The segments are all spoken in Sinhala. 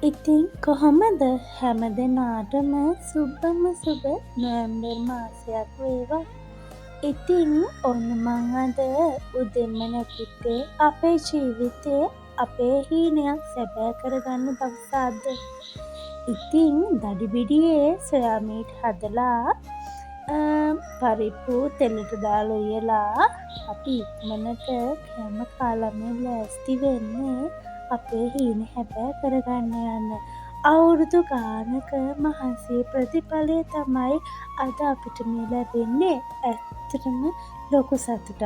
ඉතින් කොහොමද හැම දෙනාටම සුබම සුබ නොවැම්බර් මාසයක් වේවා. ඉතින් ඔන්න මං අද උදෙන්ම නැගිට්ටේ අපේ ජීවිතේ අපේ හීනයක් සැබෑ කරගන්න දවස අද. ඉතින් දඩිබිඩියේ සොයා මීට් හදලා පරිප්පු තෙලට දාලා උයලා අපි ඉක්මනට කෑම කාලා මේ ලෑස්ති වෙන්නේ අපේ හීන හැබෑ කරගන්න යන්න. අවුරුදු ගානක මහන්සියේ ප්‍රතිඵලය තමයි අද අපිට මේ ලැබෙන්නේ. ඇත්තටම ලොකු සතුටක්.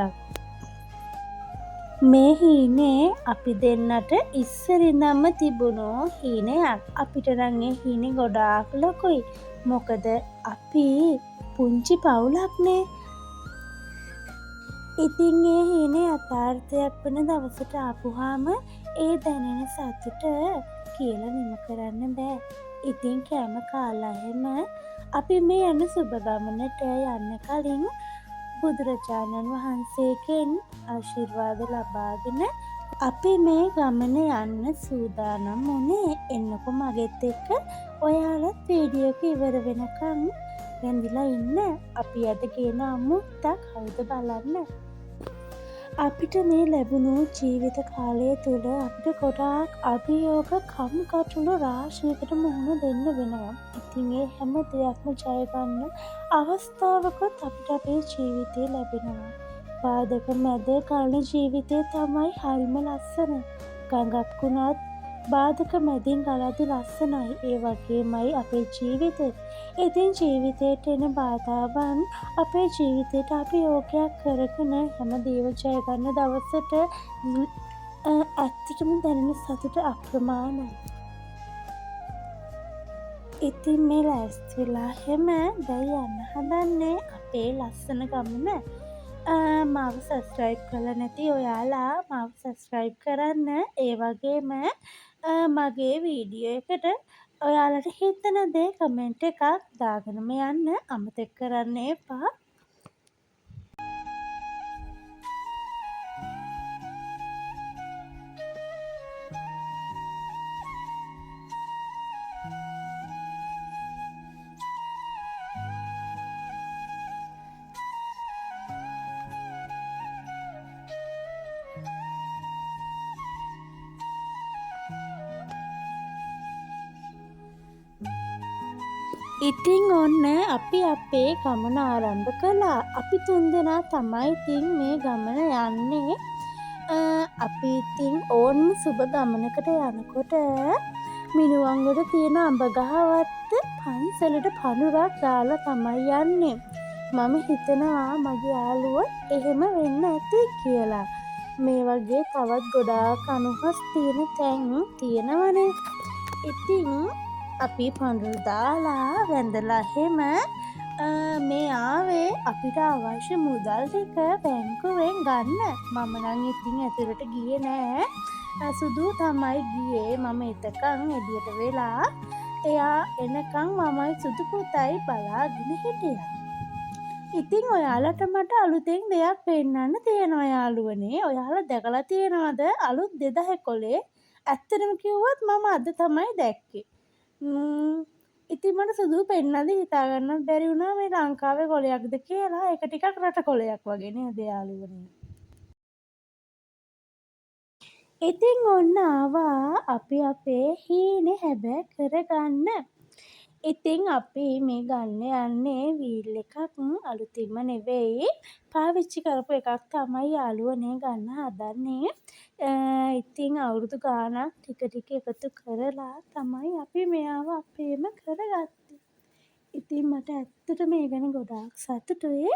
මේ හීනේ අපි දෙන්නට ඉස්සර ඉඳන්ම තිබුණු හීනයක්. අපිට නම් ඒ හීනේ ගොඩාක් ලොකුයි. මොකද අපි පුංචි පවුලක්නේ. ඉතින් ඒ හීනේ යථාර්ථයක් වන දවසට ආපුහාම ඒ දැනෙන සතුට කියලා නිම කරන්න බෑ. ඉතින් කෑම කාලා එහෙම අපි මේ යන සුබ ගමනට යන්න කලින් බුදුරජාණන් වහන්සේගෙන් ආශිර්වාද ලබාගෙන අපි මේ ගමන යන්න සූදානම් වුණේ. එන්නකෝ මගෙත් එක්ක ඔයාලත් වීඩියෝ එක ඉවර වෙනකන් රැඳිලා ඉන්න. අපි අද ගේන අමුත්තක් කවුද බලන්න. අපිට මේ ලැබුණු ජීවිත කාලය තුළ අපිට ගොඩාක් අභියෝග කම්කටොළු රාශියකට මුහුණ දෙන්න වෙනවා. ඉතින් ඒ හැම දෙයක්ම ජයගන්න අවස්ථාවකුත් අපිට අපේ ජීවිතේ ලැබෙනවා. බාධක මැද ගලන ජීවිතය තමයි හරිම ලස්සන. ගඟක් වුණත් බාධක මැදින් ගලද්දි ලස්සනයි. ඒ වගේමයි අපේ ජීවිතෙත්. ඉතින් ජීවිතේට එන බාධාවන් අපේ ජීවිතේට අභියෝගයක් කරගෙන හැම දේම ජය ගන්න දවසට ඇත්තටම දැනෙන සතුට අප්‍රමාණයි. ඉතින් මේ ලෑස්ති වෙලා එහෙම දැන් යන්න හදන්නේ අපේ ලස්සන ගමන. මාව සබ්ස්ක්‍රයිබ් කරලා නැති ඔයාලා මාව සබ්ස්ක්‍රයිබ් කරන්න. ඒ වගේම මගේ වීඩියෝ එකට ඔයාලට හිතෙන දේ කමෙන්ට් එකක් දාගෙනම යන්න අමතක කරන්න එපා. ඉතින් ඔන්න අපි අපේ ගමන ආරම්භ කළා. අපි තුන්දෙනා තමයි ඉතින් මේ ගමන යන්නේ. අපි ඉතින් ඕන්ම සුබ ගමනකට යනකොට මිනුවන්ගොඩ තියෙන අඹ ගහවත්ත පන්සලට පඳුරක් දාලා තමයි යන්නේ. මම හිතනවා මගේ යාළුවොත් එහෙම වෙන්න ඇති කියලා. මේ වගේ තවත් ගොඩාක් අනුහස් තියෙන තැන් තියෙනවනේ. ඉතින් අපි පඳුරු දාලා වැඳලා එහෙම මේ ආවේ අපිට අවශ්‍ය මුදල් ටික බැංකුවෙන් ගන්න. මම නම් ඉතින් ඇතුළට ගියේ නෑ. සුදු තමයි ගියේ. මම එතකන් එළියට වෙලා එයා එනකන් මමයි සුදු පුතයි බලාගෙන හිටියා. ඉතින් ඔයාලට මට අලුතෙන් දෙයක් පෙන්නන්න තියෙනවා යාළුවනේ. ඔයාලා දැකලා තියෙනවද අලුත් 2000 කොලේ? ඇත්තටම කිව්වොත් මම අද තමයි දැක්කේ. ඉතින් මට සුදු පෙන්නද්දි හිතා ගන්නත් බැරි වුණා මේ ලංකාවේ කොලයක්ද කියලා. ඒක ටිකක් රට කොලයක් වගේ නේද යාළුවනේ? ඉතින් ඔන්න ආවා අපි අපේ හීනේ හැබෑ කරගන්න. ඉතින් අපි මේ ගන්න යන්නේ වීල් එකක් අලුතින්ම නෙවෙයි පාවිච්චි කරපු එකක් තමයි යාළුවනේ ගන්න හදන්නේ. ඉතින් අවුරුදු ගාණක් ටික ටික එකතු කරලා තමයි අපි මෙයාව අපේම කරගත්තේ. ඉතින් මට ඇත්තටම ඒ ගැන ගොඩාක් සතුටුයි.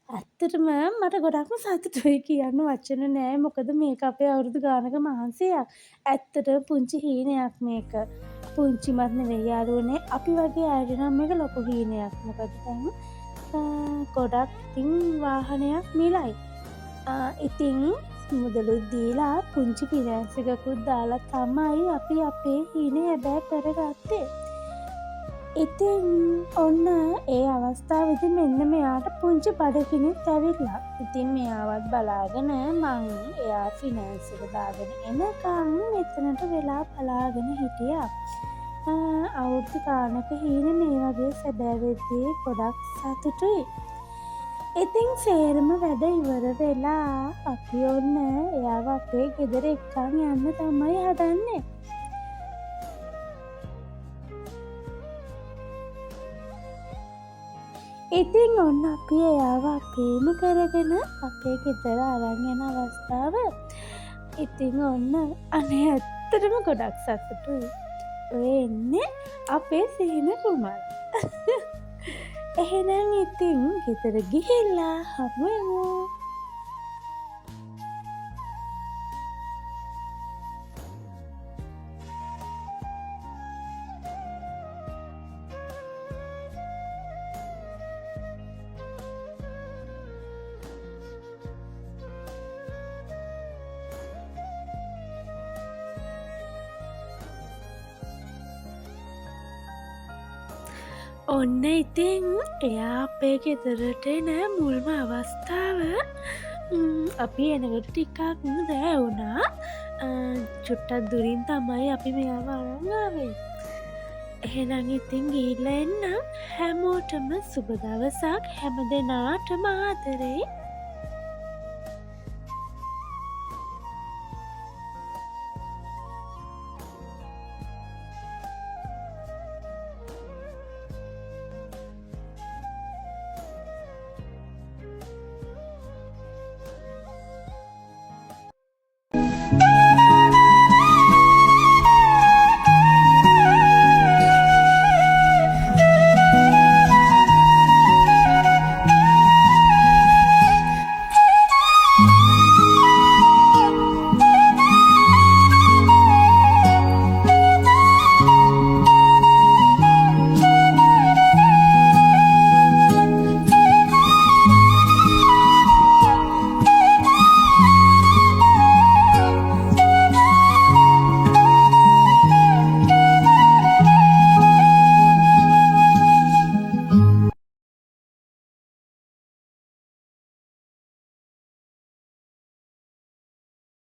ඇත්තටම මට ගොඩක්ම සතුටුයි කියන්න වචන නෑ. මොකද මේක අපේ අවුරුදු ගානක මහන්සියක්. ඇත්තටම පුංචි හීනයක් මේක. පුංචිමත් නෙවෙයි යාළුවනේ. අපි වගේ අයට නම් මේක ලොකු හීනයක්. මොකද දැන් ගොඩක් ඉතින් වාහනයක් මිලයි. ඉතින් මුදලුත් දීලා පුංචි ෆිනෑන්ස් එකකුත් දාලා තමයි අපි අපේ හීනේ හැබෑ කරගත්තේ. ඉතින් ඔන්න ඒ අවස්ථාවේදී මෙන්න මෙයාට පුංචි බඩගිනිත් ඇවිල්ලා. ඉතින් මෙයාවත් බලාගෙන මං එයා ෆිනෑන්ස් එක දාගෙන එනකන් මෙතනට වෙලා බලාගෙන හිටියා. අවුරුදු ගානක හීන මේ වගේ සැබෑ වෙද්දී ගොඩක් සතුටුයි. ඉතින් සේරම වැඩ ඉවර වෙලා අපි ඔන්න එයාව අපේ ගෙදර එක්කන් යන්න තමයි හදන්නේ. ඉතින් ඔන්න අපි එයාව අපේම කරගෙන අපේ ගෙදර අරන් යන අවස්ථාව. ඉතින් ඔන්න අනේ ඇත්තටම ගොඩක් සතුටුයි. ඔය එන්නේ අපේ සිහින කුමාර. එහෙනම් ඉතින් ගෙදර ගිහිල්ලා හමු වෙමු. ඔන්න ඉතින් එයා අපේ ගෙදරට එන මුල්ම අවස්ථාව. අපි එනකොට ටිකක් රෑ වුණා. චුට්ටක් දුරින් තමයි අපි මෙයාව අරන් ආවේ. එහෙනම් ඉතින් ගිහිල්ලා එන්නම්. හැමෝටම සුබ දවසක්. හැම දෙනාටම ආදරේ.